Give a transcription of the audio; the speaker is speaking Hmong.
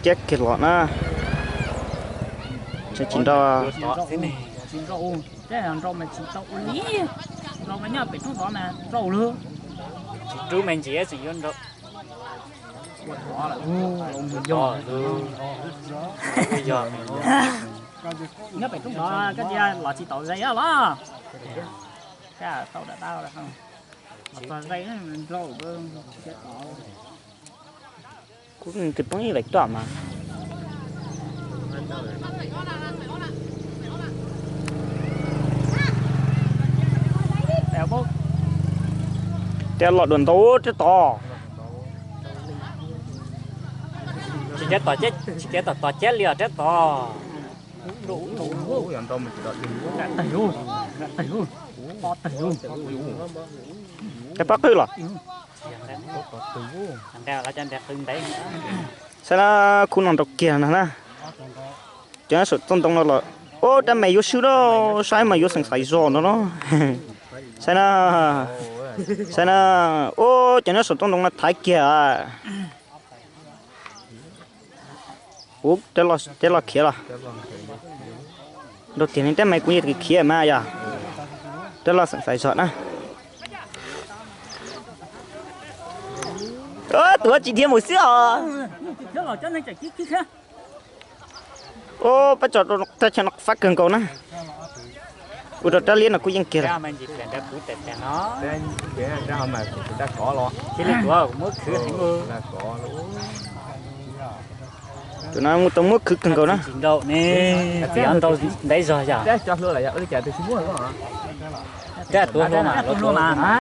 Cab kiag los na. Tsis nrau. Tsis nrau, tsis nrau ua li. Nrau mas nyob pem roob tod mas nrau lawm. Tsis rub me ntsis tseem yuav nrau. Nyob pem roob tod koj cia los tsis tau ze los. Tau dab dab los txog ze nrau. Kuv tus poob ib lais coj mas. Rab los dua ntau rab tod. Tsis kev tom tom cab li os rab tod. Rab pab qwj los. Saib na, khub no nrau kiag no na. Cov nyob saum txoj ntoo no los, ub, rab me yuav swb lawm, saib mas yuav xeem xaiv zog no los. Saib na, saib na, ub, cov nyob saum txoj ntoo no thaiv kiag. Ub, rab los khiav los. Nrau tiag li rab me kuv yeej khiav mas yog. Rab los xeem xaiv zog na. Tuav tsis dhia mus xwb os. Ub, pab tso rau rab chaw no fab kawg nkaus na. Ua rau rab liab no kuj yeej kiag lawm. Tus no tau muab khwv kawg nkaus na. Txiv nrau ntau ntev zog yog. Rab tuav hlo mas.